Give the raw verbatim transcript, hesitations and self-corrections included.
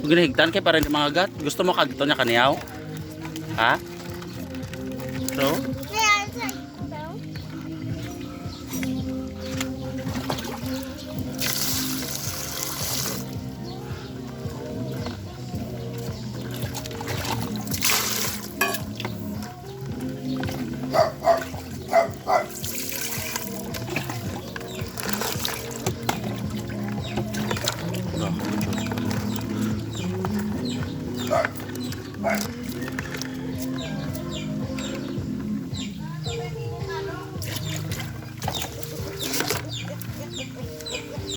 Ginahigtan kay para di mangagat. Gusto mo kagto niya kaniyaw? Ha? So?